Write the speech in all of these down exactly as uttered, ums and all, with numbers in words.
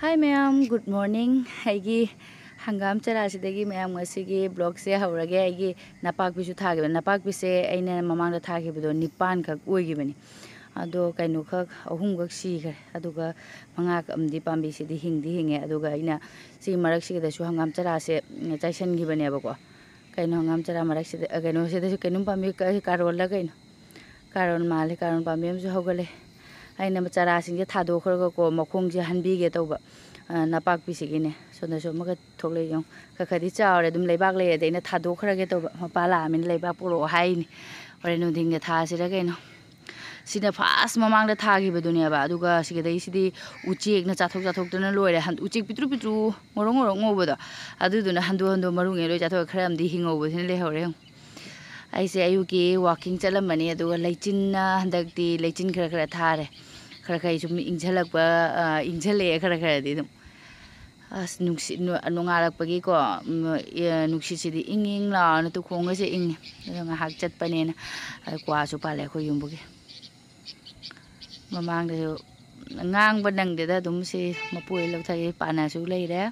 Hi ꯃꯌꯥꯝ, good morning. ꯑꯩꯒꯤ ꯍꯪꯒꯥꯝ ꯆꯔꯥꯁꯤꯗꯒꯤ ꯃꯌꯥꯝ ꯉꯁꯤꯒꯤ vlogꯁꯦ ꯍꯧꯔꯒꯦ꯫ ꯑꯩꯒꯤ ꯅꯄꯥꯛꯄꯤꯁꯨ ꯊꯥꯈꯤꯕ, ꯅꯄꯥꯛꯄꯤꯁꯦ ꯑꯩꯅ ꯃꯃꯥꯡꯗ ꯊꯥꯈꯤꯕꯗꯣ ꯅꯤꯄꯥꯟꯈꯛ ꯑꯣꯏꯈꯤꯕꯅꯤ꯫ ꯑꯗꯣ ꯀꯩꯅꯣꯈꯛ, ꯑꯍꯨꯝꯈꯛ ꯁꯤꯈ꯭ꯔꯦ꯫ ꯑꯗꯨꯒ ꯃꯉꯥ ꯑꯃꯗꯤ ꯄꯥꯝꯕꯤꯁꯤꯗꯤ ꯍꯤꯡꯗꯤ ꯍꯤꯡꯉꯦ꯫ ꯑꯗꯨꯒ ꯑꯩꯅ ꯁꯤꯒꯤ ꯃꯔꯛꯁꯤꯗꯁꯨ ꯍꯪꯒꯥꯝ ꯆꯔꯥꯁꯦ, ꯎꯝ, ꯆꯥꯏꯁꯟꯈꯤꯕꯅꯦꯕꯀꯣ꯫ ꯀꯩꯅꯣ ꯍꯪꯒꯥꯝ ꯆꯔꯥ ꯃꯔꯛꯁꯤꯗ, ꯑ, ꯀꯩꯅꯣꯁꯤꯗꯁꯨ ꯀꯩꯅꯣꯝ ꯄꯥꯝꯕꯤ, ꯀ-, ꯀꯥꯔꯣꯜꯂ ꯀꯩꯅꯣ? ꯀꯥꯔꯣꯜ ꯃꯥꯜꯂꯦ, ꯀꯥꯔꯣꯜ ꯄꯥꯝꯕꯤ ꯑꯃꯁꯨ ꯍꯧꯒꯠꯂꯦ꯫ ꯑꯩꯅ ꯆꯔꯥꯁꯤꯡꯁꯦ ꯊꯥꯗꯣꯛꯈ꯭ꯔꯒꯀꯣ, ꯃꯈꯣꯡꯁꯦ ꯍꯟꯕꯤꯒꯦ ꯇꯧꯕ, ꯑ, ꯅꯄꯥꯛꯄꯤꯁꯤꯒꯤꯅꯦ꯫ ꯁꯣꯝꯗꯁꯨ ꯑꯃꯒ ꯊꯣꯛꯂꯛꯑꯦ ꯌꯦꯡꯉꯨ꯫ ꯈꯔ ꯈꯔꯗꯤ ꯆꯥꯎꯔꯦ, ꯑꯗꯨꯝ ꯂꯩꯕꯥꯛ ꯂꯩꯔꯗꯤ ꯑꯩꯅ ꯊꯥꯗꯣꯛꯈ꯭ꯔꯒꯦ ꯇꯧꯕ꯫ ꯃꯄꯥ ꯂꯥꯛꯑꯃꯤꯅ ꯂꯩꯕꯥꯛ ꯄꯨꯔꯛꯑꯣ ꯍꯥꯏꯅꯤ꯫ ꯍꯣꯔꯦꯟ ꯅꯨꯡꯊꯤꯟꯒ ꯊꯥꯁꯤꯔ ꯀꯩꯅꯣ꯫ ꯁꯤꯅ first ꯃꯃꯥꯡꯗ ꯊꯥꯈꯤꯕꯗꯨꯅꯦꯕ꯫ ꯑꯗꯨꯒ ꯁꯤꯒꯗꯩꯁꯤꯗꯤ ꯎꯆꯦꯛꯅ ꯆꯥꯊꯣꯛ ꯆꯥꯊꯣꯛꯇꯅ ꯂꯣꯏꯔꯦ꯫ ꯍꯟ-, ꯎꯆꯦꯛ ꯄꯤꯇ꯭ꯔꯨ ꯄꯤꯇ꯭ꯔꯨ ꯉꯧꯔꯣꯛ ꯉꯧꯔꯣꯛ ꯉꯧꯕꯗꯣ, ꯑꯗꯨꯗꯨꯅ ꯍꯟꯗꯣꯛ ꯍꯟꯗꯣꯛ ꯃꯔꯨꯉꯩ ꯂꯣꯏ ꯆꯥꯊꯣꯛꯑꯦ꯫ ꯈꯔ ꯑꯃꯗꯤ ꯍꯤꯡꯍꯧꯕꯁꯤꯅ ꯂꯩꯍꯧꯔꯦ ꯌꯦꯡꯉꯨ꯫ ꯑꯩꯁꯦ ꯑꯌꯨꯛꯀꯤ walking ꯆꯠꯂꯝꯕꯅꯤ, ꯑꯗꯨꯒ ꯂꯩꯆꯤꯟꯅ ꯍꯟꯗꯛꯇꯤ ꯂꯩꯆꯤꯟ ꯈꯔ ꯈꯔ ꯊꯥꯔꯦ꯫ ꯈꯔ ꯈꯔ ꯁꯨꯝ ꯏꯪꯁꯜꯂꯛꯄ, ꯑ, ꯏꯪꯁꯜꯂꯛꯑꯦ ꯈꯔ ꯈꯔꯗꯤ ꯑꯗꯨꯝ꯫ ꯑꯁ, ꯅꯨꯡꯁꯤꯠ, ꯅꯨ-, ꯅꯣꯡꯉꯥꯜꯂꯛꯄꯒꯤꯀꯣ, ꯎꯝ, ꯑꯦ, ꯅꯨꯡꯁꯤꯠꯁꯤꯗꯤ ꯏꯪ ꯏꯪ ꯂꯥꯎꯔꯅ ꯇꯨꯈꯣꯡꯒꯁꯦ ꯏꯪꯉꯦ꯫ ꯑꯗꯣ ꯉꯥꯏꯍꯥꯛ ꯆꯠꯄꯅꯦꯅ꯫ ꯑꯗꯣ ꯀ꯭ꯋꯥꯁꯨ ꯄꯥꯜꯂꯦ ꯑꯩꯈꯣꯏ ꯌꯨꯝꯕꯨꯒꯤ꯫ ꯃꯃꯥꯡꯗꯁꯨ ꯉꯥꯡꯕ ꯅꯪꯗꯦꯗ, ꯑꯗꯨꯝ ꯁꯤ ꯃꯄꯨ ꯍꯣꯏ ꯂꯧꯊꯒꯦ꯫ ꯄꯥꯟꯅꯁꯨ ꯂꯩꯔꯦ꯫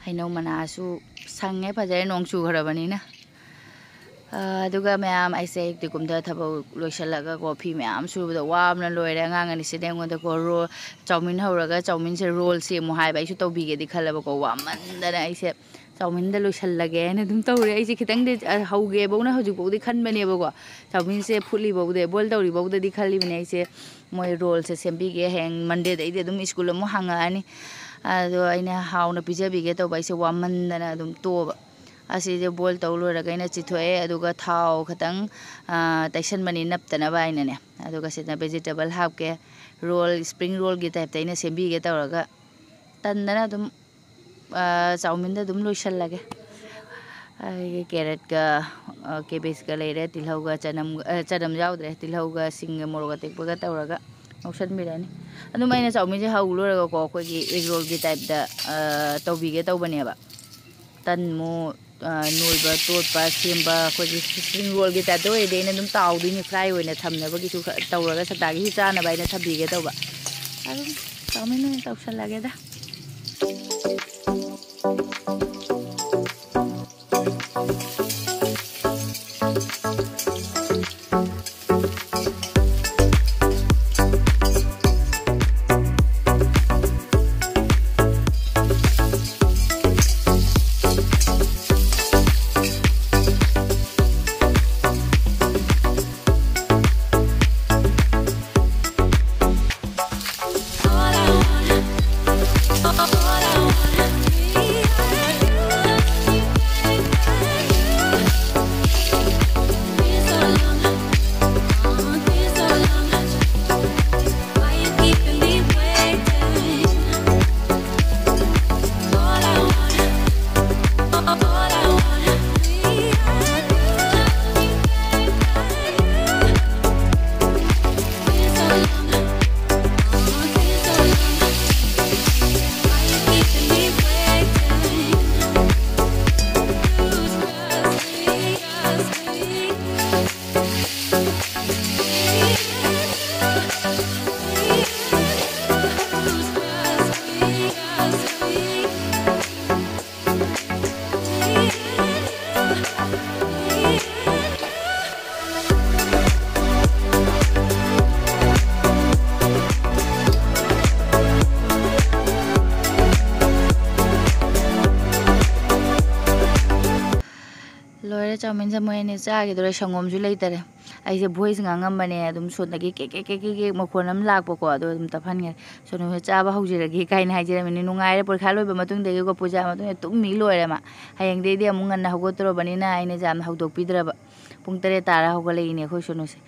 ꯍꯩꯅꯧ ꯃꯅꯥꯁꯨ ꯁꯪꯉꯦ ꯐꯖꯔꯦ, ꯅꯣꯡ ꯆꯨꯈ꯭ꯔꯕꯅꯤꯅ꯫ ꯑ, ꯑꯗꯨꯒ ꯃꯌꯥꯝ, ꯑꯩꯁꯦ ꯑꯌꯨꯛꯇꯤ ꯀꯨꯝꯊ ꯊꯕꯛ ꯂꯣꯏꯁꯤꯜꯂꯒꯀꯣ, ꯐꯤ ꯃꯌꯥꯝ ꯁꯨꯕꯗ ꯋꯥꯕꯅ ꯂꯣꯏꯔꯦ꯫ ꯑꯉꯥꯡ ꯑꯅꯤꯁꯤꯗ ꯑꯩꯉꯣꯟꯗꯀꯣ, ꯔꯣ-, ꯆꯥꯎꯃꯤꯟ ꯍꯧꯔꯒ ꯆꯥꯎꯃꯤꯟꯁꯦ ꯔꯣꯜ ꯁꯦꯝꯃꯨ ꯍꯥꯏꯕ꯫ ꯑꯩꯁꯨ ꯇꯧꯕꯤꯒꯦꯗꯤ ꯈꯜꯂꯕꯀꯣ, ꯋꯥꯃꯟꯗꯅ ꯑꯩꯁꯦ ꯆꯥꯎꯃꯤꯟꯗ ꯂꯣꯏꯁꯤꯜꯂꯒꯦ ꯍꯥꯏꯅ ꯑꯗꯨꯝ ꯇꯧꯔꯦ꯫ ꯑꯩꯁꯦ ꯈꯤꯇꯪꯗꯤ, ꯑ, ꯍꯧꯒꯦꯕꯧꯅ ꯍꯧꯖꯤꯛꯐꯥꯎꯗꯤ ꯈꯟꯕꯅꯦꯕꯀꯣ꯫ ꯆꯥꯎꯃꯤꯟꯁꯦ ꯐꯨꯠꯂꯤꯐꯥꯎꯗ, boil ꯇꯧꯔꯤꯐꯥꯎꯗꯗꯤ ꯈꯜꯂꯤꯕꯅꯦ ꯑꯩꯁꯦ꯫ ꯃꯣꯏ ꯔꯣꯜꯁꯦ ꯁꯦꯝꯕꯤꯒꯦ, ꯍꯌꯦꯡ Mondayꯗꯩꯗꯤ ꯑꯗꯨꯝ ꯁ꯭ꯀꯨꯜ ꯑꯃꯨꯛ ꯍꯥꯡꯉꯛꯑꯅꯤ꯫ ꯑꯗꯣ ꯑꯩꯅ ꯍꯥꯎꯅ ꯄꯤꯖꯕꯤꯒꯦ ꯇꯧꯕ, ꯑꯩꯁꯦ ꯋꯥꯃꯟꯗꯅ ꯑꯗꯨꯝ ꯇꯣꯛꯑꯕ꯫ ꯑꯁꯤꯁꯦ boil ꯇꯧ ꯂꯣꯏꯔꯒ ꯑꯩꯅ ꯆꯤꯊꯣꯛꯑꯦ, ꯑꯗꯨꯒ ꯊꯥꯎ ꯈꯤꯇꯪ, ꯑ, ꯇꯩꯁꯟꯕꯅꯤ ꯅꯞꯇꯅꯕ ꯍꯥꯏꯅꯅꯦ꯫ ꯑꯗꯨꯒ ꯁꯤꯗ vegetable ꯍꯥꯞꯀꯦ꯫ ꯔꯣꯜ, spring rollꯒꯤ typeꯇ ꯑꯩꯅ ꯁꯦꯝꯕꯤꯒꯦ ꯇꯧꯔꯒ ꯇꯟꯗꯅ ꯑꯗꯨꯝ, ꯑ, ꯆꯥꯎꯃꯤꯟꯗ ꯑꯗꯨꯝ ꯂꯣꯏꯁꯜꯂꯒꯦ꯫ ꯑꯩꯒꯤ carrotꯀ, ꯑ, cabbageꯀ ꯂꯩꯔꯦ, ꯇꯤꯜꯍꯧꯒ ꯆꯅꯝ, ꯑ, ꯆꯅꯝ ꯌꯥꯎꯗ꯭ꯔꯦ, ꯇꯤꯜꯍꯧꯒ ꯁꯤꯡꯒ ꯃꯣꯔꯣꯛ ꯑꯇꯦꯛꯄꯒ ꯇꯧꯔꯒ ꯉꯧꯁꯟꯕꯤꯔꯅꯤ꯫ ꯑꯗꯨꯝ ꯑꯩꯅ ꯆꯥꯎꯃꯤꯟꯁꯦ ꯍꯧ ꯂꯣꯏꯔꯒꯀꯣ, ꯑꯩꯈꯣꯏꯒꯤ egg rollꯒꯤ typeꯇ, ꯑ, ꯇꯧꯕꯤꯒꯦ ꯇꯧꯕꯅꯦꯕ꯫ ꯇꯟ ꯃꯨ-, ꯑ, ꯅꯣꯏꯕ ꯇꯣꯠꯄ ꯁꯦꯝꯕ, ꯑꯩꯈꯣꯏꯒꯤ spring rollꯒꯤ typeꯇ ꯑꯣꯏꯔꯗꯤ ꯑꯩꯅ ꯑꯗꯨꯝ ꯇꯥꯎꯗꯣꯏꯅꯤ, fry ꯑꯣꯏꯅ ꯊꯝꯅꯕꯒꯤꯁꯨ ꯈ-, ꯇꯧꯔꯒ ꯁꯇꯥꯒꯤꯁꯨ ꯆꯥꯅꯕ ꯑꯩꯅ ꯊꯝꯕꯤꯒꯦ ꯇꯧꯕ꯫ ꯑꯗꯨꯝ ꯆꯥꯎꯃꯟ ꯑꯣꯏꯅ ꯇꯧꯁꯜꯂꯒꯦꯗ꯫ ꯂꯣꯏꯔꯦ, ꯆꯥꯎꯃꯤꯟꯁꯦ ꯃꯣꯏ ꯑꯅꯤ ꯆꯥꯈꯤꯗꯣꯔꯦ, ꯁꯪꯒꯣꯝꯁꯨ ꯂꯩꯇꯔꯦ꯫ ꯑꯩꯁꯦ ꯚꯣꯏꯁ ꯉꯥꯡꯉꯝꯕꯅꯦ, ꯑꯗꯨꯝ ꯁꯣꯝꯗꯒꯤ cake cake cake cake cake ꯃꯈꯣꯟ ꯑꯃ ꯂꯥꯛꯄꯀꯣ, ꯑꯗꯣ ꯑꯗꯨꯝ ꯇꯞꯍꯟꯈ꯭ꯔꯦ꯫ ꯁꯣꯅꯨꯁꯦ ꯆꯥꯕ ꯍꯧꯖꯔꯒꯦ ꯀꯥꯏꯅ ꯍꯥꯏꯖꯔꯝꯃꯤꯅꯦ꯫ ꯅꯨꯡꯉꯥꯏꯔꯦ, ꯄꯔꯤꯈꯥ ꯂꯣꯏꯕ ꯃꯇꯨꯡꯗꯒꯤꯀꯣ, ꯄꯨꯖꯥ ꯃꯇꯨꯡꯗ ꯇꯨꯝꯃꯤ ꯂꯣꯏꯔꯦ ꯃꯥ꯫ ꯍꯌꯦꯡꯗꯩꯗꯤ ꯑꯃꯨꯛ ꯉꯟꯅ ꯍꯧꯒꯠꯇꯣꯔꯕꯅꯤꯅ ꯑꯩꯅ ꯌꯥꯝꯅ ꯍꯧꯗꯣꯛꯄꯤꯗ꯭ꯔꯕ꯫ ꯄꯨꯡ ꯇꯔꯦꯠ ꯇꯥꯔ ꯍꯧꯒꯠꯂꯛꯏꯅꯦ ꯑꯩꯈꯣꯏ ꯁꯣꯅꯨꯁꯦ꯫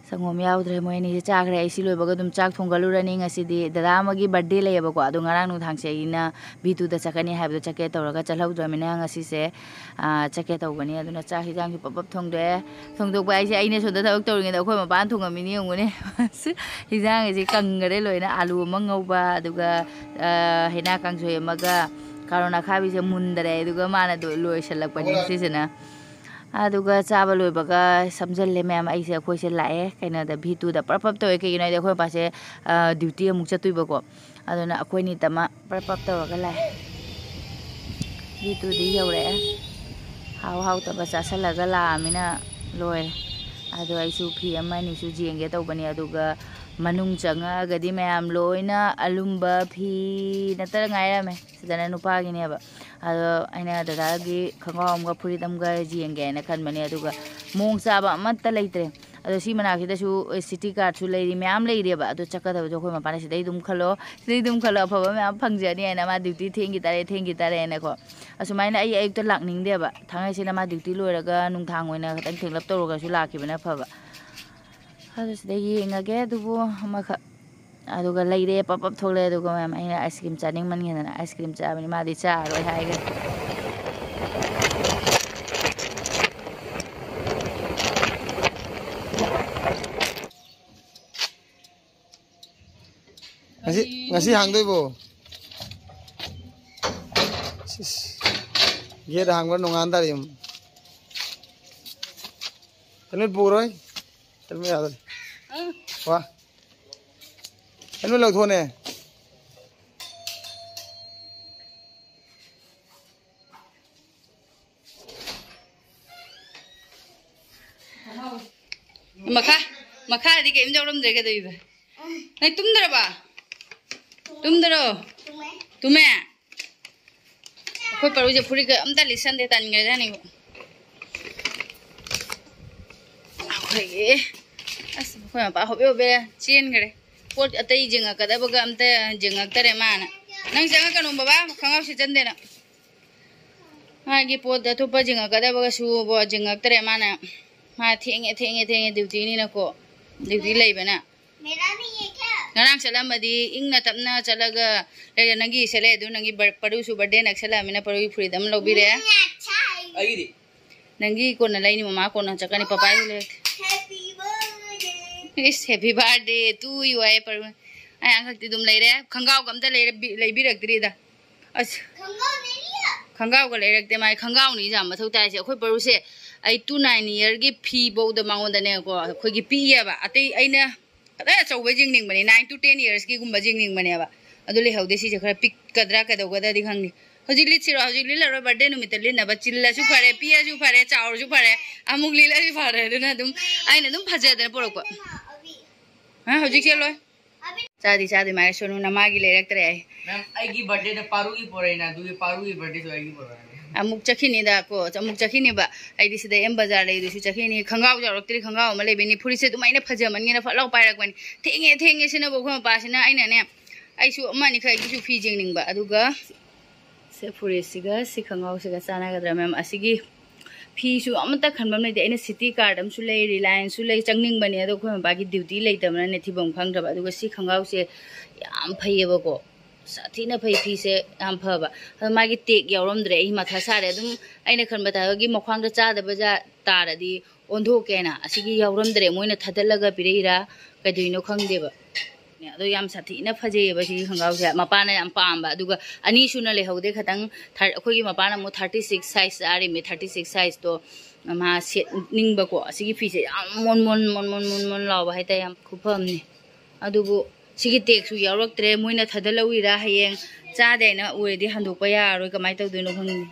ꯁꯪꯒꯣꯝ ꯌꯥꯎꯗ꯭ꯔꯦ꯫ ꯃꯣꯏ ꯑꯅꯤꯁꯦ ꯆꯥꯈ꯭ꯔꯦ꯫ ꯑꯩ ꯁꯤ ꯂꯣꯏꯕꯒ ꯑꯗꯨꯝ ꯆꯥꯛ ꯊꯣꯡꯒꯠꯂꯨꯔꯅꯤ꯫ ꯉꯁꯤꯗꯤ ꯗꯗꯥ ꯑꯃꯒꯤ ꯕꯥꯔꯗꯦ ꯂꯩꯌꯦꯕꯀꯣ, ꯑꯗꯣ ꯉꯔꯥꯡ ꯅꯨꯡꯗꯥꯡꯁꯦ ꯑꯩꯅ ꯚꯤ ꯇꯨꯗ ꯆꯠꯀꯅꯤ ꯍꯥꯏꯕꯗꯣ ꯆꯠꯀꯦ ꯇꯧꯔꯒ ꯆꯠꯍꯧꯗ꯭ꯔꯕꯅꯤꯅ ꯉꯁꯤꯁꯦ, ꯑꯥ, ꯆꯠꯀꯦ ꯇꯧꯕꯅꯤ꯫ ꯑꯗꯨꯅ ꯆꯥꯛ ꯍꯤꯟꯖꯥꯡꯁꯨ ꯄꯞ ꯄꯞ ꯊꯣꯡꯗꯣꯛꯑꯦ꯫ ꯊꯣꯡꯗꯣꯛꯄ ꯍꯥꯏꯁꯦ ꯑꯩꯅ ꯁꯣꯝꯗ ꯊꯕꯛ ꯇꯧꯔꯤꯉꯩꯗ ꯑꯩꯈꯣꯏ ꯃꯄꯥꯟ ꯊꯣꯡꯉꯝꯃꯤꯅꯤ ꯌꯦꯡꯉꯨꯅꯦ꯫ ꯍꯤꯟꯖꯥꯡ ꯑꯁꯤ ꯀꯪꯈꯔꯦ ꯂꯣꯏꯅ꯫ ꯑꯥꯂꯨ ꯑꯃ ꯉꯧꯕ, ꯑꯗꯨꯒ, ꯑꯥ, ꯍꯩꯅꯥ ꯀꯥꯡꯁꯣꯏ ꯑꯃꯒ, ꯀꯥꯔꯣꯟ ꯑꯈꯥꯕꯤꯁꯦ ꯃꯨꯟꯗꯔꯦ, ꯑꯗꯨꯒ ꯃꯥꯅ ꯂꯣꯏꯁꯤꯜꯂꯛꯄꯅꯤ ꯁꯤꯁꯤꯅ꯫ ꯑꯗꯨꯒ ꯆꯥꯕ ꯂꯣꯏꯕꯒ ꯁꯝꯖꯜꯂꯦ ꯃꯌꯥꯝ꯫ ꯑꯩꯁꯦ, ꯑꯩꯈꯣꯏꯁꯦ ꯂꯥꯛꯑꯦ ꯀꯩꯅꯣꯗ, ꯚꯤ ꯇꯨꯗ ꯄ꯭ꯔꯞ ꯄ꯭ꯔꯞ ꯇꯧꯋꯦ꯫ ꯀꯩꯒꯤꯅꯣ ꯍꯥꯏꯗꯤ ꯑꯩꯈꯣꯏ ꯃꯄꯥꯁꯦ, ꯑ, ꯗ꯭ꯌꯨꯇꯤ ꯑꯃꯨꯛ ꯆꯠꯇꯣꯏꯕꯀꯣ꯫ ꯑꯗꯨꯅ ꯑꯩꯈꯣꯏꯅꯤ ꯇꯃ ꯄ꯭ꯔꯞ ꯄ꯭ꯔꯞ ꯇꯧꯔꯒ ꯂꯥꯛꯑꯦ꯫ ꯚꯤ ꯇꯨꯗꯤ ꯌꯧꯔꯛꯑꯦ꯫ ꯍꯥꯎ ꯍꯥꯎꯇꯕ ꯆꯥꯁꯜꯂꯒ ꯂꯥꯛꯑꯃꯤꯅ ꯂꯣꯏꯔꯦ꯫ ꯑꯗꯣ ꯑꯩꯁꯨ ꯐꯤ ꯑꯃ ꯑꯅꯤꯁꯨ ꯌꯦꯡꯒꯦ ꯇꯧꯕꯅꯦ, ꯑꯗꯨꯒ ꯃꯅꯨꯡ ꯆꯪꯉꯛꯑꯒꯗꯤ ꯃꯌꯥꯝ ꯂꯣꯏꯅ ꯑꯂꯨꯝꯕ ꯐꯤ ꯅꯠꯇꯅ ꯉꯥꯏꯔꯝꯃꯦ꯫ ꯁꯤꯗꯅ ꯅꯨꯄꯥꯒꯤꯅꯦꯕ꯫ ꯑꯗꯣ ꯑꯩꯅ ꯗꯗꯥꯒꯤ ꯈꯣꯡꯒ꯭ꯔꯥꯎ ꯑꯃꯒ ꯐꯨꯔꯤꯠ ꯑꯃꯒ ꯌꯦꯡꯒꯦ ꯍꯥꯏꯅ ꯈꯟꯕꯅꯦ, ꯑꯗꯨꯒ ꯃꯑꯣꯡ ꯆꯥꯕ ꯑꯃꯠꯇ ꯂꯩꯇ꯭ꯔꯦ꯫ ꯑꯗꯣ ꯁꯤ ꯃꯅꯥꯛꯁꯤꯗꯁꯨ ꯁꯤꯇꯤ ꯀꯥꯔꯠꯁꯨ ꯂꯩꯔꯤ, ꯃꯌꯥꯝ ꯂꯩꯔꯤꯑꯕ꯫ ꯑꯗꯣ ꯆꯠꯀꯗꯕꯗꯣ ꯑꯩꯈꯣꯏ ꯃꯄꯥꯅ "ꯁꯤꯗꯩ ꯑꯗꯨꯝ ꯈꯜꯂꯣ, ꯁꯤꯗꯩ ꯑꯗꯨꯝ ꯈꯜꯂꯣ, ꯑꯐꯕ ꯃꯌꯥꯝ ꯐꯪꯖꯅꯤ" ꯍꯥꯏꯅ, ꯃꯥ ꯗ꯭ꯌꯨꯇꯤ ꯊꯦꯡꯈꯤ ꯇꯥꯔꯦ, ꯊꯦꯡꯈꯤ ꯇꯥꯔꯦꯅꯀꯣ꯫ ꯑꯁꯨꯃꯥꯏꯅ ꯑꯩ ꯑꯌꯨꯛꯇ ꯂꯥꯛꯅꯤꯡꯗꯦꯕ꯫ ꯊꯥꯡꯉꯩꯁꯦꯡꯅ ꯃꯥ ꯗ꯭ꯌꯨꯇꯤ ꯂꯣꯏꯔꯒ ꯅꯨꯡꯗꯥꯡ ꯑꯣꯏꯅ ꯈꯤꯇꯪ ꯊꯦꯡꯂꯞ ꯇꯧꯔꯒꯁꯨ ꯂꯥꯛꯈꯤꯕꯅ ꯐꯕ꯫ ꯑꯗꯨ ꯁꯤꯗ ꯌꯦꯡꯉꯒꯦ꯫ ꯑꯗꯨꯕꯨ ꯑꯃꯈꯛ ꯑꯗꯨꯒ ꯂꯩꯔꯦ, ꯄꯞ ꯄꯞ ꯊꯣꯛꯂꯛꯑꯦ꯫ ꯑꯗꯨꯒ ꯃꯌꯥꯝ, ꯑꯩꯅ ꯑꯥꯏꯁ ꯀ꯭ꯔꯤꯝ ꯆꯥꯅꯤꯡꯃꯟꯒꯤꯗꯅ ꯑꯥꯏꯁ ꯀ꯭ꯔꯤꯝ ꯆꯥꯕꯅꯤ, ꯃꯥꯗꯤ ꯆꯥꯔꯣꯏ ꯍꯥꯏꯈ꯭ꯔꯦ꯫ ꯉꯁꯤ, ꯉꯁꯤ ꯍꯥꯡꯗꯣꯏꯕꯣ? ꯁꯤꯁ, ꯒꯦꯠ ꯍꯥꯡꯕ ꯅꯣꯡꯉꯥꯟ ꯇꯥꯔꯤ꯫ ꯍꯦꯜꯃꯦꯠ ꯄꯨꯔꯣꯏ? ꯍꯦꯜꯃꯦꯠ ꯌꯥꯗ꯭ꯔꯦ꯫ ꯋꯥ, ꯍꯦꯜꯃꯦꯠ ꯂꯧꯊꯣꯛꯑꯣꯅꯦ꯫ ꯃꯈꯥ, ꯃꯈꯥꯗꯤ ꯀꯔꯤꯝ ꯌꯥꯎꯔꯝꯗ꯭ꯔꯦ, ꯀꯩꯗꯧꯔꯤꯕ? ꯅꯪ ꯇꯨꯝꯗ꯭ꯔꯕ? ꯇꯨꯝꯗ꯭ꯔꯣ? ꯇꯨꯝꯃꯦ? ꯑꯩꯈꯣꯏ ꯄꯔꯨꯁꯦ ꯐꯨꯔꯤꯠꯀ ꯑꯝꯇ ꯂꯤꯠꯁꯟꯗꯦ, ꯇꯟꯈ꯭ꯔꯖꯥꯠꯅꯤꯕ꯫ ꯑꯩꯈꯣꯏꯒꯤ, ꯑꯁ, ꯑꯩꯈꯣꯏ ꯃꯄꯥ ꯍꯣꯕꯦ ꯍꯣꯕꯦ ꯆꯦꯟꯈ꯭ꯔꯦ꯫ ꯄꯣꯠ ꯑꯇꯩ ꯌꯦꯡꯉꯛꯀꯗꯕꯒ ꯑꯝꯇ ꯌꯦꯡꯉꯛꯇꯔꯦ ꯃꯥꯅ꯫ "ꯅꯪ ꯆꯪꯉꯛꯀꯅꯨ ꯕꯕꯥ, ꯈꯣꯡꯒ꯭ꯔꯥꯎ ꯁꯦꯠꯆꯟꯗꯦꯅ"꯫ ꯃꯥꯒꯤ ꯄꯣꯠ ꯑꯇꯣꯞꯄ ꯌꯦꯡꯉꯛꯀꯗꯕꯒꯁꯨ ꯕꯣ ꯌꯦꯡꯉꯛꯇꯔꯦ ꯃꯥꯅ꯫ ꯃꯥ ꯊꯦꯡꯉꯦ, ꯊꯦꯡꯉꯦ, ꯊꯦꯡꯉꯦ, ꯗ꯭ꯌꯨꯇꯤꯅꯤꯅꯀꯣ꯫ ꯗ꯭ꯌꯨꯇꯤ ꯂꯩꯕꯅ꯫ ꯉꯔꯥꯡ ꯆꯠꯂꯝꯃꯗꯤ ꯏꯪꯅ ꯇꯞꯅ ꯆꯠꯂꯒ ꯂꯩꯔꯦ꯫ ꯅꯪꯒꯤ ꯁꯦꯠꯂꯦ ꯑꯗꯨ, ꯅꯪꯒꯤ ꯕꯔ-, ꯄꯔꯨꯁꯨ ꯕꯔꯗꯦ ꯅꯛꯁꯜꯂꯛꯑꯃꯤꯅ ꯄꯔꯨꯒꯤ ꯐꯨꯔꯤꯠ ꯑꯃ ꯂꯧꯕꯤꯔꯦ꯫ ꯑꯩꯒꯤꯗꯤ? ꯅꯪꯒꯤ ꯀꯣꯟꯅ ꯂꯩꯅꯤ, ꯃꯃꯥ ꯀꯣꯟꯅ ꯆꯠꯀꯅꯤ, ꯄꯄꯥꯒꯤ ꯂꯩꯔꯛꯇꯦ꯫ Happy birthday. Is, happy birthday to you ꯍꯥꯏꯌꯦ ꯄꯔꯨ꯫ ꯑꯩ ꯑꯉꯥꯡꯈꯛꯇꯤ ꯑꯗꯨꯝ ꯂꯩꯔꯦ꯫ ꯈꯣꯡꯒ꯭ꯔꯥꯎꯒ ꯑꯝꯇ ꯂꯩꯔ-, ꯕꯤ-, ꯂꯩꯕꯤꯔꯛꯇ꯭ꯔꯤꯗ꯫ ꯑꯁ꯫ ꯈꯣꯡꯒ꯭ꯔꯥꯎ ꯂꯩꯔꯤꯌꯦ? ꯈꯣꯡꯒ꯭ꯔꯥꯎꯒ ꯂꯩꯔꯛꯇꯦ ꯃꯥꯏ꯫ ꯈꯣꯡꯒ꯭ꯔꯥꯎꯅꯤ ꯌꯥꯝ ꯃꯊꯧ ꯇꯥꯏꯁꯦ꯫ ꯑꯩꯈꯣꯏ ꯄꯔꯨꯁꯦ ꯑꯩꯠ ꯇꯨ ꯅꯥꯏꯟ ꯏꯌꯔꯒꯤ ꯐꯤ ꯐꯧꯗ ꯃꯉꯣꯟꯗꯅꯦꯀꯣ ꯑꯩꯈꯣꯏꯒꯤ ꯄꯤꯛꯑꯦꯕ꯫ ꯑꯇꯩ ꯑꯩꯅ ꯈꯤꯇꯪ ꯑꯆꯧꯕ ꯌꯦꯡꯅꯤꯡꯕꯅꯦ, ꯅꯥꯏꯟ ꯇꯨ ꯇꯦꯟ ꯏꯌꯔꯁꯀꯤꯒꯨꯝꯕ ꯌꯦꯡꯅꯤꯡꯕꯅꯦꯕ꯫ ꯑꯗꯨ ꯂꯩꯍꯧꯗꯦ꯫ ꯁꯤꯁꯦ ꯈꯔ ꯄꯤꯛꯀꯗ꯭ꯔꯥ ꯀꯩꯗꯧꯒꯗ꯭ꯔꯗꯤ ꯈꯪꯗꯦ꯫ ꯍꯧꯖꯤꯛ ꯂꯤꯠꯁꯤꯔꯣ? ꯍꯧꯖꯤꯛ ꯂꯤꯠꯂꯔꯣꯏ, ꯕꯥꯔꯗꯦ ꯅꯨꯃꯤꯠꯇ ꯂꯤꯠꯅꯕ꯫ ꯆꯤꯜꯂꯁꯨ ꯐꯔꯦ, ꯄꯤꯛꯑꯁꯨ ꯐꯔꯦ, ꯆꯥꯎꯔꯁꯨ ꯐꯔꯦ, ꯑꯃꯨꯛ ꯂꯤꯠꯂꯁꯨ ꯐꯔꯦ꯫ ꯑꯗꯨꯅ ꯑꯗꯨꯝ ꯑꯩꯅ ꯑꯗꯨꯝ ꯐꯖꯗꯅ ꯄꯨꯔꯛꯄ꯫ ꯍꯥ, ꯍꯧꯖꯤꯛ ꯆꯦꯜꯂꯣꯏ꯫ ꯆꯥꯗꯤ ꯆꯥꯗꯤ ꯃꯥꯏ ꯁꯣꯅꯨꯅ ꯃꯥꯒꯤ ꯂꯩꯔꯛꯇ꯭ꯔꯦ ꯍꯥꯏ꯫ ꯃꯦꯝ, ꯑꯩꯒꯤ ꯕꯥꯔꯗꯦꯗ ꯄꯥꯔꯨꯒꯤ ꯄꯣꯔꯛꯏꯅ, ꯑꯗꯨꯒꯤ ꯄꯥꯔꯨꯒꯤ ꯕꯥꯔꯗꯦꯁꯨ ꯑꯩꯒꯤ ꯄꯣꯔꯛꯑꯅꯤ꯫ ꯑꯃꯨꯛ ꯆꯠꯈꯤꯅꯤꯗ ꯀꯣ, ꯑꯃꯨꯛ ꯆꯠꯈꯤꯅꯤꯕ꯫ ꯑꯩꯗꯤ ꯁꯤꯗ ꯑꯦꯝ ꯕꯖꯥꯔ ꯂꯩꯗꯨꯁꯨ ꯆꯠꯈꯤꯅꯤ꯫ ꯈꯣꯡꯒ꯭ꯔꯥꯎ ꯌꯥꯎꯔꯛꯇ꯭ꯔꯤ, ꯈꯣꯡꯒ꯭ꯔꯥꯎ ꯑꯃ ꯂꯩꯕꯅꯤ꯫ ꯐꯨꯔꯤꯠꯁꯦ ꯑꯗꯨꯃꯥꯏꯅ ꯐꯖꯃꯟꯒꯤꯅ ꯐꯠ ꯂꯥꯎ ꯄꯥꯏꯔꯛꯄꯅꯤ꯫ ꯊꯦꯡꯉꯦ ꯊꯦꯡꯉꯦ ꯁꯤꯅꯕꯨ ꯑꯩꯈꯣꯏ ꯃꯄꯥꯁꯤꯅ꯫ ꯑꯩꯅꯅꯦ, ꯑꯩꯁꯨ ꯑꯃ ꯑꯅꯤꯈꯛ ꯑꯩꯒꯤꯁꯨ ꯐꯤ ꯌꯦꯡꯅꯤꯡꯕ꯫ ꯑꯗꯨꯒ ꯁꯦ ꯐꯨꯔꯤꯠꯁꯤꯒ ꯁꯤ ꯈꯣꯡꯒ꯭ꯔꯥꯎꯁꯤꯒ ꯆꯥꯟꯅꯒꯗ꯭ꯔꯥ ꯃꯦꯝ? ꯑꯁꯤꯒꯤ ꯐꯤꯁꯨ ꯑꯃꯠꯇ ꯈꯟꯕꯝ ꯂꯩꯇꯦ꯫ ꯑꯩꯅ ꯁꯤꯇꯤ ꯀꯥꯔꯠ ꯑꯃꯁꯨ ꯂꯩ, ꯔꯤꯂꯥꯌꯟꯁꯁꯨ ꯂꯩ, ꯆꯪꯅꯤꯡꯕꯅꯦ꯫ ꯑꯗꯣ ꯑꯩꯈꯣꯏ ꯃꯄꯥꯒꯤ ꯗ꯭ꯌꯨꯇꯤ ꯂꯩꯇꯕꯅꯅꯦ ꯊꯤꯐꯝ ꯈꯪꯗ꯭ꯔꯕ꯫ ꯑꯗꯨꯒ ꯁꯤ ꯈꯣꯡꯒ꯭ꯔꯥꯎꯁꯦ ꯌꯥꯝ ꯐꯩꯌꯦꯕꯀꯣ, ꯁꯥꯊꯤꯅ ꯐꯩ꯫ ꯐꯤꯁꯦ ꯌꯥꯝ ꯐꯕ꯫ ꯑꯗꯣ ꯃꯥꯒꯤ ꯇꯦꯛ ꯌꯥꯎꯔꯝꯗ꯭ꯔꯦ꯫ ꯑꯩ ꯃꯊꯥ ꯁꯥꯔꯦ꯫ ꯑꯗꯨꯝ ꯑꯩꯅ ꯈꯟꯕ ꯇꯥꯔꯒꯤ ꯃꯈ꯭ꯋꯥꯡꯗ ꯆꯥꯗꯕ ꯖꯥ-, ꯇꯥꯔꯗꯤ ꯑꯣꯟꯊꯣꯛꯀꯦꯅ꯫ ꯑꯁꯤꯒꯤ ꯌꯥꯎꯔꯝꯗ꯭ꯔꯦ꯫ ꯃꯣꯏꯅ ꯊꯥꯗꯠꯂꯒ ꯄꯤꯔꯛꯏꯔꯥ ꯀꯩꯗꯧꯔꯤꯅꯣ ꯈꯪꯗꯦꯕ꯫ ꯑꯗꯣ ꯌꯥꯝ ꯁꯥꯊꯤꯅ ꯐꯖꯩꯌꯦꯕ ꯁꯤꯒꯤ ꯈꯣꯡꯒ꯭ꯔꯥꯎꯁꯦ꯫ ꯃꯄꯥꯅ ꯌꯥꯝ ꯄꯥꯝꯕ꯫ ꯑꯗꯨꯒ ꯑꯅꯤ ꯁꯨꯅ ꯂꯩꯍꯧꯗꯦ꯫ ꯈꯇꯪ ꯊꯥꯔ-, ꯑꯩꯈꯣꯏꯒꯤ ꯃꯄꯥꯅ ꯑꯃꯨꯛ ꯊꯥꯔꯇꯤ ꯁꯤꯛꯁ ꯁꯥꯏꯖ ꯆꯥꯔꯤꯃꯤ꯫ ꯊꯥꯔꯇꯤ ꯁꯤꯛꯁ ꯁꯥꯏꯖꯇꯣ ꯃꯥ ꯁꯦꯠꯅꯤꯡꯕꯀꯣ꯫ ꯑꯁꯤꯒꯤ ꯐꯤꯁꯦ ꯌꯥꯝ ꯃꯣꯟ ꯃꯣꯟ, ꯃꯣꯟ ꯃꯣꯟ, ꯃꯣꯟ ꯃꯣꯟ ꯂꯥꯎꯕ ꯍꯥꯏꯇꯥꯔꯦ꯫ ꯌꯥꯝ ꯈꯨꯐꯝꯅꯤ꯫ ꯑꯗꯨꯕꯨ ꯁꯤꯒꯤ ꯇꯦꯛꯁꯨ ꯌꯥꯎꯔꯛꯇ꯭ꯔꯦ꯫ ꯃꯣꯏꯅ ꯊꯥꯗꯠꯍꯧꯔꯤꯔꯥ, ꯍꯌꯦꯡ ꯆꯥꯗꯦ ꯍꯥꯏꯅ ꯎꯔꯗꯤ ꯍꯟꯗꯣꯛꯄ ꯌꯥꯔꯔꯣꯏ꯫ ꯀꯃꯥꯏꯅ ꯇꯧꯗꯣꯏꯅꯣ ꯈꯪꯗꯦ꯫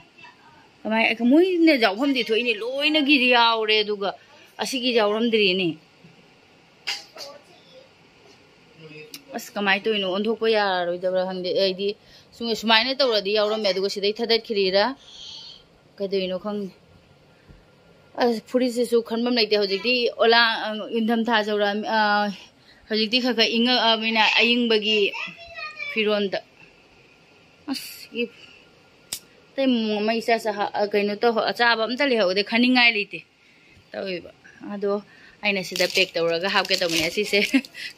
ꯀꯃꯥꯏ-, ꯃꯣꯏꯅ ꯌꯥꯎꯐꯝꯗꯤ ꯊꯣꯛꯏꯅꯦ, ꯂꯣꯏꯅꯒꯤꯗꯤ ꯌꯥꯎꯔꯦ, ꯑꯗꯨꯒ ꯑꯁꯤꯒꯤ ꯌꯥꯎꯔꯝꯗ꯭ꯔꯤꯅꯦ꯫ ꯑꯁ, ꯀꯃꯥꯏꯅ ꯇꯧꯔꯤꯅꯣ? ꯑꯣꯟꯊꯣꯛꯄ ꯌꯥꯔꯔꯣꯏꯗꯕ꯭ꯔꯥ ꯈꯪꯗꯦ꯫ ꯑꯩꯗꯤ ꯁꯨꯝ-, ꯁꯨꯃꯥꯏꯅ ꯇꯧꯔꯗꯤ ꯌꯥꯎꯔꯝꯃꯦ, ꯑꯗꯨꯒ ꯁꯤꯗꯩ ꯊꯥꯗꯠꯈꯤꯔꯤꯔꯥ ꯀꯩꯗꯧꯔꯤꯅꯣ ꯈꯪꯗꯦ꯫ ꯑꯁ, ꯐꯨꯔꯤꯠꯁꯤꯁꯨ ꯈꯟꯐꯝ ꯂꯩꯇꯦ꯫ ꯍꯧꯖꯤꯛꯇꯤ ꯑꯣꯂꯥ-, ꯑ, ꯏꯪꯊꯝꯊꯥ ꯌꯧꯔꯛꯑꯝ-, ꯑ, ꯍꯧꯖꯤꯛꯇꯤ ꯈꯔ ꯈꯔ ꯏꯪꯉꯛꯑꯕꯅꯤꯅ ꯑꯏꯪꯕꯒꯤ ꯐꯤꯔꯣꯟꯗ꯫ ꯑꯁ, ꯏ-, ꯑꯇꯩ ꯃꯣ-, ꯃꯩ ꯆꯥ ꯆꯥ-, ꯑ, ꯀꯩꯅꯣ ꯇꯧ-, ꯑꯆꯥꯕ ꯑꯝꯇ ꯂꯩꯍꯧꯗꯦ, ꯈꯟꯅꯤꯡꯉꯥꯏ ꯂꯩꯇꯦ ꯇꯧꯋꯦꯕ꯫ ꯑꯗꯣ ꯑꯩꯅ ꯁꯤꯗ ꯄꯦꯛ ꯇꯧꯔꯒ ꯍꯥꯞꯀꯦ ꯇꯧꯕꯅꯦ꯫ ꯑꯁꯤꯁꯦ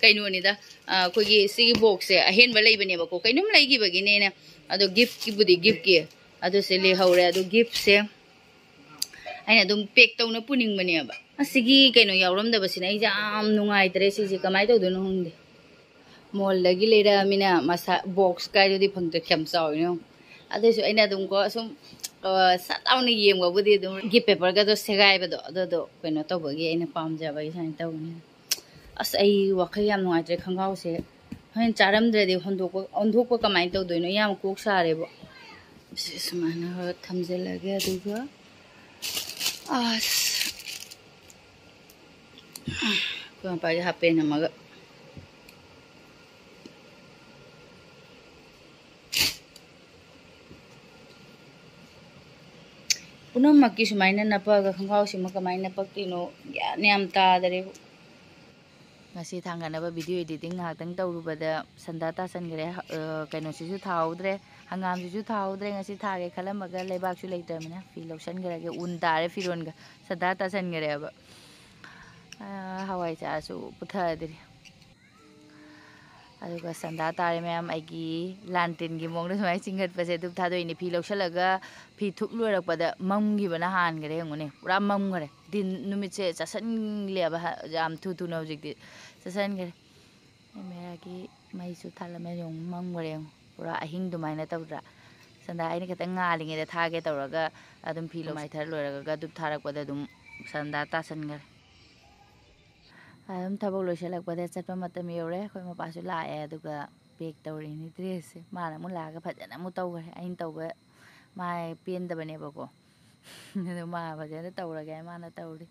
ꯀꯩꯅꯣꯅꯤꯗ, ꯑ, ꯑꯩꯈꯣꯏꯒꯤ ꯁꯤꯒꯤ ꯕꯣꯛꯁꯁꯦ ꯑꯍꯦꯟꯕ ꯂꯩꯕꯅꯦꯕꯀꯣ, ꯀꯩꯅꯣꯝ ꯂꯩꯈꯤꯕꯒꯤꯅꯦꯅ꯫ ꯑꯗꯣ ꯒꯤꯐꯀꯤꯕꯨꯗꯤ ꯒꯤꯐꯀꯤ ꯑꯗꯨꯁꯦ ꯂꯩꯍꯧꯔꯦ꯫ ꯑꯗꯣ ꯒꯤꯐꯁꯦ ꯑꯩꯅ ꯑꯗꯨꯝ ꯄꯦꯛ ꯇꯧꯅ ꯄꯨꯅꯤꯡꯕꯅꯦꯕ꯫ ꯑꯁꯤꯒꯤ ꯀꯩꯅꯣ ꯌꯥꯎꯔꯝꯗꯕꯁꯤꯅ ꯑꯩꯁꯦ ꯌꯥꯝ ꯅꯨꯡꯉꯥꯏꯇ꯭ꯔꯦ꯫ ꯁꯤꯁꯦ ꯀꯃꯥꯏꯅ ꯇꯧꯗꯣꯏꯅꯣ ꯈꯪꯗꯦ꯫ ꯃꯣꯜꯗꯒꯤ ꯂꯩꯔꯛꯑꯃꯤꯅ ꯃꯁꯥ ꯕꯣꯛꯁ ꯀꯥꯏꯗꯨꯗꯤ ꯐꯪꯗ꯭ꯔꯦ꯫ ꯀꯌꯥꯝ ꯆꯥꯎꯔꯤꯅꯣ ꯌꯦꯡꯉꯣ꯫ ꯑꯗꯨꯏꯁꯨ ꯑꯩꯅ ꯑꯗꯨꯝ ꯀꯣ ꯁꯨꯝ, ꯑ, ꯁꯠ ꯂꯥꯎꯅ ꯌꯦꯡꯕꯕꯨꯗꯤ ꯑꯗꯨꯝ ꯒꯤꯐ ꯄꯦꯄꯔꯒꯗꯣ ꯁꯦꯒꯥꯏꯕꯗꯣ ꯑꯗꯨꯗꯣ ꯀꯩꯅꯣ ꯇꯧꯕꯒꯤ ꯑꯩꯅ ꯄꯥꯝꯖꯕꯒꯤ ꯁꯨꯃꯥꯏꯅ ꯇꯧꯕꯅꯤ꯫ ꯑꯁ, ꯑꯩ ꯋꯥꯈꯜ ꯌꯥꯝ ꯅꯨꯡꯉꯥꯏꯇ꯭ꯔꯦ꯫ ꯈꯣꯡꯒ꯭ꯔꯥꯎꯁꯦ ꯍꯣꯔꯦꯟ ꯆꯥꯔꯝꯗ꯭ꯔꯗꯤ ꯍꯣꯟꯗꯣꯛꯄ, ꯑꯣꯟꯊꯣꯛꯄ ꯀꯃꯥꯏꯅ ꯇꯧꯗꯣꯏꯅꯣ? ꯌꯥꯝ ꯀꯣꯛ ꯁꯥꯔꯦꯕ꯫ ꯁꯤ ꯁꯨꯃꯥꯏꯅ ꯈꯔ ꯊꯝꯖꯤꯜꯂꯒꯦ꯫ ꯑꯗꯨꯒ ꯑꯁ, ꯑꯩꯈꯣꯏ ꯃꯄꯥꯒꯤ ꯍꯥꯞ ꯄꯦꯟ ꯑꯃꯒ꯫ ꯄꯨꯝꯅꯃꯛꯀꯤ ꯁꯨꯃꯥꯏꯅ ꯅꯞꯄꯛꯑꯒ ꯈꯣꯡꯒ꯭ꯔꯥꯎꯁꯤꯃ ꯀꯃꯥꯏꯅ ꯅꯞꯄꯛꯇꯣꯏꯅꯣ ꯒ꯭ꯌꯥꯟ ꯌꯥꯝ ꯇꯥꯗꯔꯦꯕ꯫ ꯉꯁꯤ ꯊꯥꯡꯒꯠꯅꯕ video editing ꯉꯥꯏꯍꯥꯛꯇꯪ ꯇꯧꯔꯨꯕꯗ ꯁꯟꯗꯥ ꯇꯥꯁꯟꯈ꯭ꯔꯦ꯫ ꯑ, ꯀꯩꯅꯣꯁꯤꯁꯨ ꯊꯥꯍꯧꯗ꯭ꯔꯦ, ꯍꯪꯒꯥꯝꯁꯤꯁꯨ ꯊꯥꯍꯧꯗ꯭ꯔꯦ꯫ ꯉꯁꯤ ꯊꯥꯒꯦ ꯈꯜꯂꯝꯃꯒ ꯂꯩꯕꯥꯛꯁꯨ ꯂꯩꯇ꯭ꯔꯕꯅꯤꯅ ꯐꯤ ꯂꯧꯁꯟꯈ꯭ꯔꯒꯦ꯫ ꯎꯟ ꯇꯥꯔꯦ ꯐꯤꯔꯣꯟꯒ, ꯁꯟꯗꯥ ꯇꯥꯁꯟꯈ꯭ꯔꯦꯕ꯫ ꯑ, ꯍꯋꯥꯏ ꯆꯥꯔꯁꯨ ꯄꯨꯊꯗ꯭ꯔꯤ꯫ ꯑꯗꯨꯒ ꯁꯟꯗꯥ ꯇꯥꯔꯦ ꯃꯌꯥꯝ꯫ ꯑꯩꯒꯤ ꯂꯥꯟꯇꯦꯟꯒꯤ ꯃꯑꯣꯡꯗ ꯁꯨꯃꯥꯏꯅ ꯆꯤꯡꯈꯠꯄꯁꯦ ꯙꯨꯞ ꯊꯥꯗꯣꯛꯏꯅꯦ꯫ ꯐꯤ ꯂꯧꯁꯜꯂꯒ ꯐꯤ ꯊꯨꯞ ꯂꯣꯏꯔꯛꯄꯗ ꯃꯝꯈꯤꯕꯅ ꯍꯥꯟꯈ꯭ꯔꯦ꯫ ꯌꯦꯡꯉꯨꯅꯦ, ꯄꯨꯔꯥ ꯃꯝꯈ꯭ꯔꯦ꯫ ꯗꯤꯟ ꯅꯨꯃꯤꯠꯁꯦ ꯆꯥꯁꯟꯂꯦꯕ, ꯍ-, ꯌꯥꯝ ꯊꯨ ꯊꯨꯅ ꯍꯧꯖꯤꯛꯇꯤ ꯆꯥꯁꯟꯈ꯭ꯔꯦ꯫ ꯀꯦꯃꯦꯔꯥꯒꯤ ꯃꯩꯁꯨ ꯊꯥꯜꯂꯝꯃꯦ꯫ ꯌꯦꯡꯉꯨ, ꯃꯝꯈ꯭ꯔꯦ꯫ ꯌꯦꯡꯉꯨ, ꯄꯨꯔꯥ ꯑꯍꯤꯡ ꯑꯗꯨꯃꯥꯏꯅ ꯇꯧꯗ꯭ꯔꯥ? ꯁꯟꯗꯥ, ꯑꯩꯅ ꯈꯤꯇꯪ ꯉꯥꯜꯂꯤꯉꯩꯗ ꯊꯥꯒꯦ ꯇꯧꯔꯒ ꯑꯗꯨꯝ ꯐꯤ ꯂꯧ ꯃꯥꯏꯊꯔ ꯂꯣꯏꯔꯒ ꯙꯨꯞ ꯊꯥꯔꯛꯄꯗ ꯑꯗꯨꯝ ꯁꯟꯗꯥ ꯇꯥꯁꯟꯈ꯭ꯔꯦ꯫ ꯑꯗꯨꯝ ꯊꯕꯛ ꯂꯣꯏꯁꯤꯜꯂꯛꯄꯗ ꯆꯠꯄ ꯃꯇꯝ ꯌꯧꯔꯦ꯫ ꯑꯩꯈꯣꯏ ꯃꯄꯥꯁꯨ ꯂꯥꯛꯑꯦ, ꯑꯗꯨꯒ ꯄꯦꯛ ꯇꯧꯔꯤꯅꯤ ꯗ꯭ꯔꯦꯁꯁꯦ꯫ ꯃꯥꯅ ꯑꯃꯨꯛ ꯂꯥꯛꯑꯒ ꯐꯖꯅ ꯑꯃꯨꯛ ꯇꯧꯈ꯭ꯔꯦ꯫ ꯑꯩꯅ ꯇꯧꯕ ꯃꯥ ꯄꯦꯟꯗꯕꯅꯦꯕꯀꯣ꯫ ꯑꯗꯣ ꯃꯥ ꯐꯖꯅ ꯇꯧꯔꯒꯦ ꯍꯥꯏ ꯃꯥꯅ ꯇꯧꯔꯤ꯫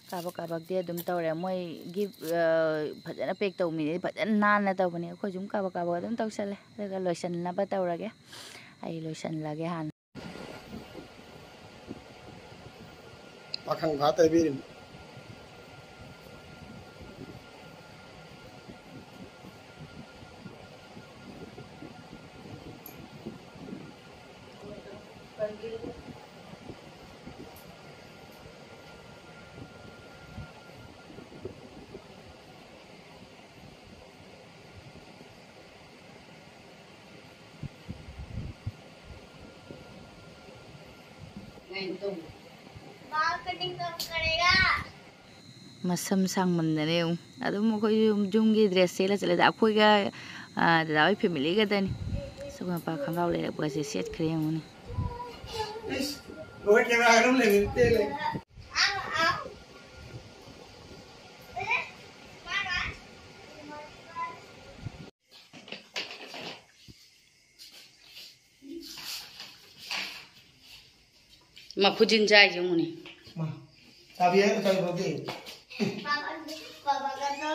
ꯀꯥꯕꯛ ꯀꯥꯕꯛꯇꯤ ꯑꯗꯨꯝ ꯇꯧꯔꯦ꯫ ꯃꯣꯏꯒꯤ, ꯑ, ꯐꯖꯅ ꯄꯦꯛ ꯇꯧꯕ ꯃꯤꯗꯤ ꯐꯖꯅ ꯅꯥꯟꯅ ꯇꯧꯕꯅꯦ꯫ ꯑꯩꯈꯣꯏ ꯁꯨꯝ ꯀꯥꯕꯛ ꯀꯥꯕꯛ ꯑꯗꯨꯝ ꯇꯧꯁꯜꯂꯦ꯫ ꯑꯗꯨꯒ ꯂꯣꯏꯁꯟꯅꯕ ꯇꯧꯔꯒꯦ꯫ ꯑꯩ ꯂꯣꯏꯁꯜꯂꯒꯦ ꯍꯥꯟꯅ꯫ ꯄꯥꯈꯪ ꯐꯥ ꯇꯩꯕꯤꯔꯤꯅꯤ꯫ ꯃꯁꯝ ꯁꯥꯡꯃꯟꯗꯅ ꯌꯦꯡꯉꯨ꯫ ꯑꯗꯨꯝ ꯑꯩꯈꯣꯏ ꯌꯨꯝ, ꯌꯨꯝꯒꯤ ꯗ꯭ꯔꯦꯁ ꯁꯦꯠꯂ ꯆꯠꯂꯦꯗ꯫ ꯑꯩꯈꯣꯏꯒ, ꯑ, ꯗꯗꯥ ꯍꯣꯏ ꯐꯦꯃꯤꯂꯤꯒꯗꯅꯤ꯫ ꯁꯒꯣꯜ ꯃꯄꯥ ꯈꯣꯡꯒ꯭ꯔꯥꯎ ꯂꯩꯔꯛꯄꯁꯦ ꯁꯦꯠꯈ꯭ꯔꯦ ꯌꯦꯡꯉꯨꯅꯦ꯫ ꯏꯁ, ꯂꯣꯏ ꯀꯦꯔꯥ ꯑꯗꯨꯝ ꯂꯩꯔꯦ, ꯄꯦꯜꯂꯦ꯫ ꯃꯈꯨꯖꯤꯟ ꯆꯥꯏꯁꯦ ꯌꯦꯡꯉꯨꯅꯦ꯫ ꯃꯥ, ꯆꯥꯕꯤ ꯍꯥꯏꯔꯒ ꯆꯥꯕꯤ ꯐꯥꯎꯗꯦ꯫ पापा, पापा का तो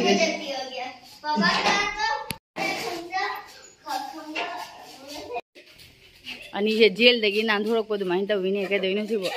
मुझे दिया गया। पापा का तो खंजा, खंजा। ꯑꯅꯤꯁꯦ ꯖꯦꯜꯗꯒꯤ ꯅꯥꯟꯊꯣꯔꯛꯄ ꯑꯗꯨꯃꯥꯏꯅ ꯇꯧꯋꯤꯅꯦ꯫ ꯀꯩꯗꯧꯅꯣ ꯁꯤꯕꯣ?